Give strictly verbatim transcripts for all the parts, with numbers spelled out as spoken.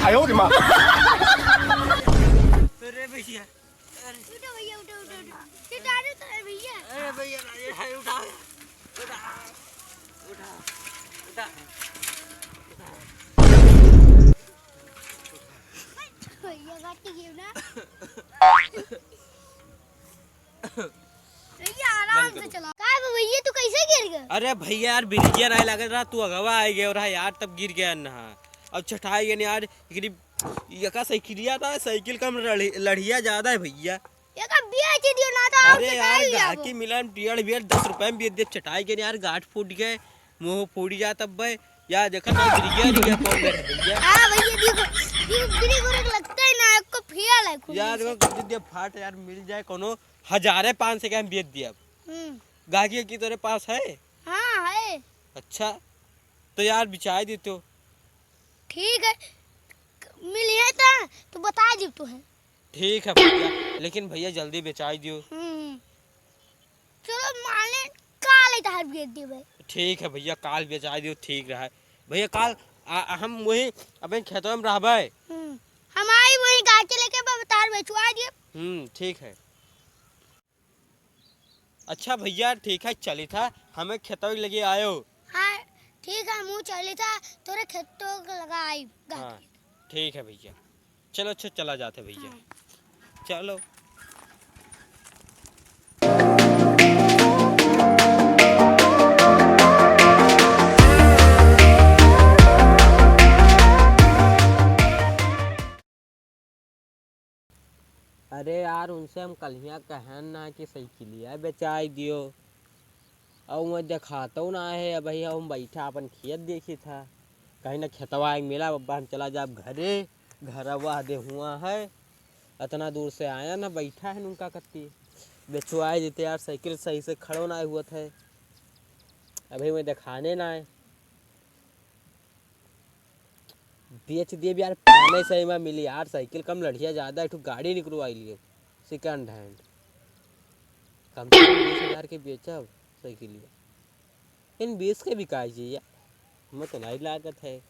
आयो रे माँ। अरे भैया, अरे। उठो भैया, उठो, उठो, उठो। चटारू तो है भैया। अरे भैया, ना, ये है, उठाओ। उठा, उठा, उठा, उठा। भैया, काट के गिर ना। भैया, आराम से चलाओ। का बा भैया, तू कैसे गिर गया? अरे भैया यार, ब्रेकिया नाहीं लागत रहा, तू अगवा आइ गया रहा यार, तब गिर गया ना। अब चटाई गया यार, एकरी, एका साइकिलिया था, साइकिल कम लड़ी-, लड़िया ज्यादा है भैया। एका बेच दियो ना तो हम अरे यार, चटाई लेबो। गाहकी मिला, डेढ़ बेर दस रुपया में बेच दे, चटाई गया यार, गांठ फूट गए, मुंह फूट जात अब बे। यार देखा ना, गिर गया, गिर गया, कौन मेरा भैया? हाँ भैया, देखो, देखो, गिरी गोरे के लगता है ना, एक को फेल है खून यार से। देखो, दे दिया फाट यार, मिल जाए कोनो हजारे पाँच सौ के हम बेच दिया। हम्म। गाहकी की तोरे पास है? हाँ, है। अच्छा, तो यार बिचाई देतो। ठीक है, मिलिहे तो, तो बताई देतो है। ठीक है भैया, लेकिन भैया जल्दी बेचाई दियो। हम्म। चलो माने काल ही तहार बेच देबे। ठीक है भैया, काल बेचाई दियो, ठीक रहा। भैया काल आ, आ, हम वही अपने खेतवा में रहबे। हम्म। हम आई वही गाय के लेके बा-, तहार बेचवा दियो। हम्म, ठीक है। अच्छा भैया, ठीक है, चली था, हमें खेतवा के लगे आयो। हाँ, ठीक है, हमहू चली था, तोरे खेतवा के लगा आई गाय हाँ, के। ठीक है भैया, चलो, अच्छा, चला जाते भैया। हाँ। चलो। अरे यार, उनसे हम कलिया कहन ना कि साइकिलिया बेचाई दियो, अउ मैं देखातो ना है। अबही हम बैठा अपन खेत देखी था, कहीं ना खेतवा आए मिला, बब्बा हम चला जाब घरे, घरवा दे हुआ है, अतना दूर से आया ना, बैठा है उनका कत्ती, बेचवाई देते यार, साइकिल सही से खड़ो ना हुआ था, अबही मैं देखाने ना है। बेच दिए यार, पाने सही में मिली यार, साइकिल कम लड़िया ज्यादा, एक ठो गाड़ी निकलवाई लिए second hand, कम से कम बीस हजार के बेचब साइकिलिया, इन बीस के बिकाई चाहिए, हमें तो नहीं लागत है।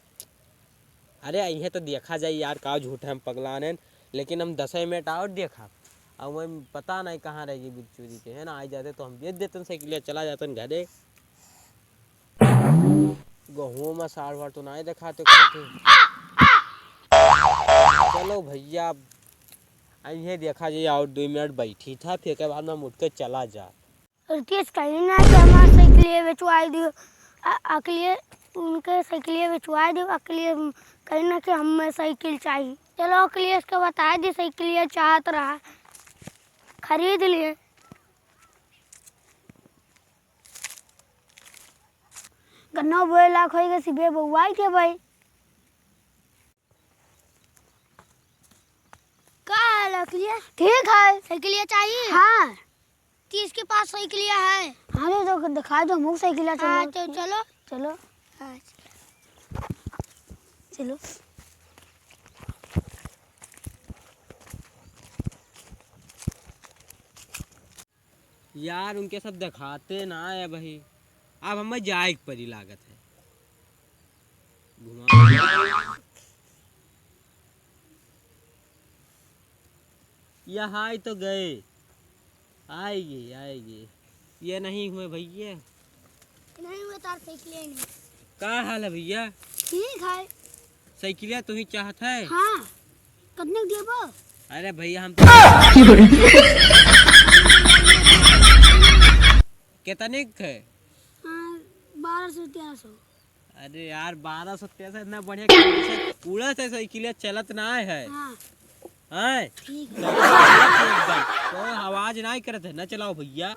अरे इहे तो देखा जाई यार, का झूठ है, हम पगलान हैं, लेकिन हम दस मिनट और देखा, अब वही पता नहीं कहाँ रहेगी बिच्छू जी के, है ना, आ जाते तो हम बेच देते साइकिलिया, चला जाते घरे। गहुओं में साढ़ बार तो नाहीं देखाते खाते। चलो भैया, अब इहे देखा जाए और दो मिनट बैठी था, फिर के बाद में हम उठ के चला जा। रितेश कहीं ना कि हमार साइकिलिया बेचवाई दियो। अ-, अकलिए उनके साइकिलिया बेचवाई दियो, अकलिए कहीं ना कि हमें साइकिल चाहिए। चलो अकलिए इसके बताई दी, साइकिलिया चाहत रहा, खरीद लिए। गन्ना बोए लाख होई गए, सिबे बउआई के भाई। का हाल है, अखिलेश? ठीक है। साइकिलिया चाहिए? हाँ। तीस के पास साइकिलिया है। हाँ, तो, तो दिखाई दो, मुझे साइकिलिया हाँ, चलो। तो चलो। चलो। हाँ, चलो। चलो। यार, उनके सब देखाते ना है भाई। अब हमें जाए के परी लागत है। घुमा। यहाँ आए तो गए। आएंगे, आएंगे। ये नहीं हुए भैया। नहीं हुए तार साइकिल ही नहीं। का हाल है भैया? ठीक है। साइकिलिया तू ही चाहत है? हाँ। कितने के देबो? अरे भैया, हम तो कितने के है? हाँ, बारह सौ, तेरह सौ। अरे यार, बारह सौ, तेरह सौ, इतना बढ़िया खेल से उड़त है साइकिलिया, चलत ना है। हाँ। हैं? ठीक है। एकदम। तो आवाज ना करत है, ना चलाओ भैया,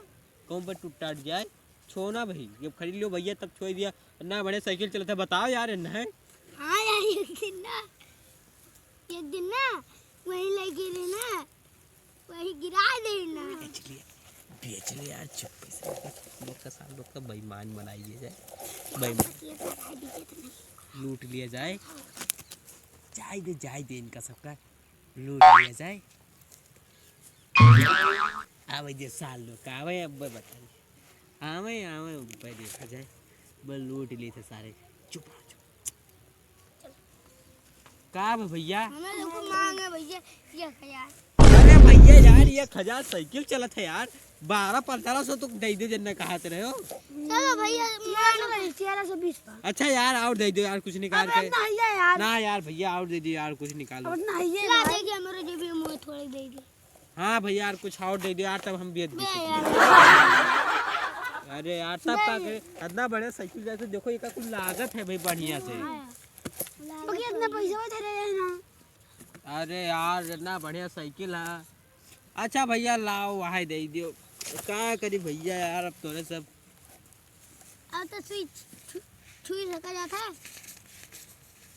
कहूँ पर टूट टाट जाए। छो ना भाई, जब खरीद लियो भैया तब छोड़ दिया। ना बड़े साइकिल चलत है, बताओ यार, इन्हें। हाँ यार, एक दिन ना, एक दिन ना, वहीं लगे रहे ना, वहीं गिरा दे ना। बेच लिया, बेच लिया यार, चुप्पे से। लोग का साथ लोग का बेईमान बनाइए जाए, बेईमान। ये तो भाई दिखे तो नहीं। लूट लिया जाए। जाए दे, जाए दे इनका सबका। लूट लिया जाए। आवे जे साल लोग का आवे, अब बताई। आवे, आवे, ऊपर देखा जाए। बस लूट ली थे सारे। चुप रहो, चुप। का बा भैया? हमें लोग को मांगे भैया, एक हजार। अरे भैया यार, एक हजार साइकिल चलत है यार, बारह पन्द्रह सौ तो दे दे, जन्ना कहत रहे हो। चलो भैया, मांग लो। तेरह सौ बीस बा। अच्छा यार, और दे दो यार, कुछ निकाल अब के। इतना है यार। ना यार भैया, और दे दो यार, कुछ निकालो। अब इतना है ला यार। दे दे, हमारे जेबी में थोड़े दे दे। हाँ भैया यार, कुछ और दे दो यार, तब हम बेच दे बे सकें। यार। अरे यार, तब बे का यार। करे? इतना बढ़िया साइकिल जैसे देखो, एका कुल लागत है भाई बढ़िया से। हाँ। बाकी इतना पैसा वो धरे रहे ना। अरे यार, इतना बढ़िया साइकिल है। अच्छा भैया, लाओ, वहाँ दे दियो। का करी भैया यार, अब तोरे सब। अब तो स्विच छु-, छुई सका जाता है।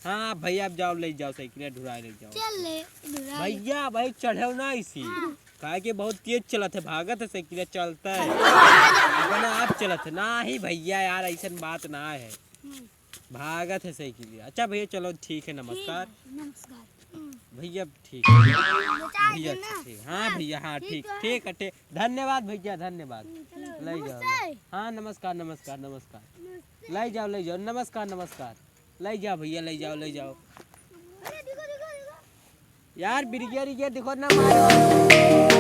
हाँ भैया, अब जाओ, ले जाओ साइकिल, ढुरा ले जाओ। चल ले, ढुरा ले। भैया, भाई चढ़ो ना इसी। हाँ। काहे कि बहुत तेज चलत है, भागत है साइकिल, चलता है। अपना आप चलत है। ना ही भैया यार, ऐसन बात ना है। हम्म। भागत है साइकिल। अच्छा भैया, चलो ठीक है, ठीक नमस्कार। है, नमस्कार। हम्म। भैया ठीक है। बेटा, भैया ठीक ना? ठीक। हाँ हाँ, भैया, हाँ ठीक ठीक, है। ठीक है, ठीक। धन्यवाद भैया, धन्यवाद। हम्म, चलो, ले जाओ। नमस्ते। हाँ नमस्कार, नमस्कार, नमस्कार। नमस्ते। ले जाओ, ले जाओ, नमस्कार, नमस्कार। ले जाओ भैया, ले जाओ, ले जाओ। अरे, देखो, देखो, देखो। यार, बिरिया, रिया देखो ना मारो।